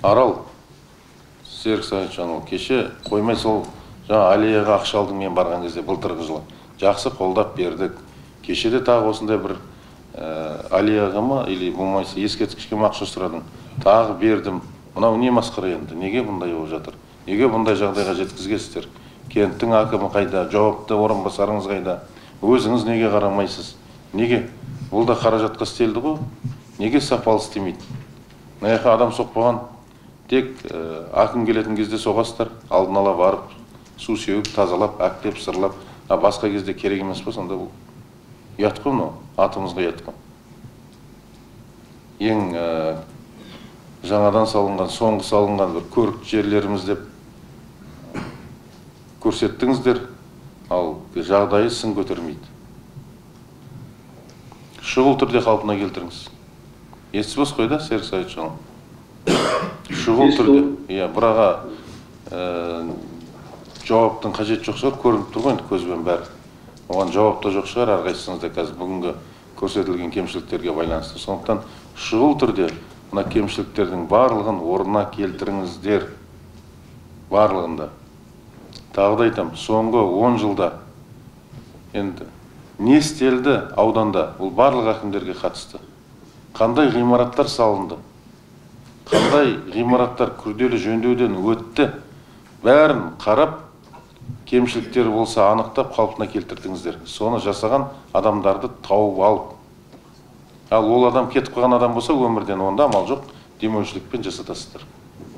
Арал Серік Сағитжанұлы, кеше қоймай сол жаңа аллеяға ақша алдым мен барған кезде былтырғы жылы. Жақсы қолдап бердік. Кеше де тағы осындай бір аллеяға ма или болмайса ескерткішке ма ақша сұрадым. Тағы бердім. Мынау не масқара енді? Неге бұндай болып жатыр? Неге бұндай жағдайға жеткізгенсіздер? Кенттің әкімі қайда? Жауапты орынбасарыңыз қайда? Өзіңіз неге қарамайсыз? Неге? Бұл да қаражатқа істелді ғой. Неге сапалы істемейді? Мына жаққа адам соқпаған, тек әкім келетін кезде соғасыздар, алдын ала барып су сеуіп, тазалап, әктеп, сырлап, а басқа кезде керек емес па сонда бұл? Ұят қой мынау, атымызға ұят қой. Ең жаңадан салынған, соңғы салынған бір көрікті жерлеріміз деп көрсеттіңіздер, ал жағдайы сын көтермейді. Шұғыл түрде қалпына келтіріңіз. Естіп қой да, Серік Сағитжанұлы? Шұғыл түрде. Иә, бұраға жауаптың қажеті жоқ шығар, көрініп тұр ғой енді көзбен бәрі. Оған жауап та жоқ шығар, әрқайсысыңызда қазір бүгінгі көрсетілген кемшіліктерге байланысты. Сондықтан шұғыл түрде мына кемшіліктердің барлығын орнына келтіріңіздер. Барлығында. Тағы да айтамын, соңғы 10 жылда енді не істелді ауданда, бұл барлық әкімдерге қатысты. Қандай ғимараттар салынды, қандай ғимараттар күрделі жөндеуден өтті, бәрін қарап, кемшіліктері болса анықтап қалпына келтірдіңіздер. Соны жасаған адамдарды тауып алып, ал ол адам кетіп қалған адам болса өмірден, онда амал жоқ, демеушілікпен жасатасыздар.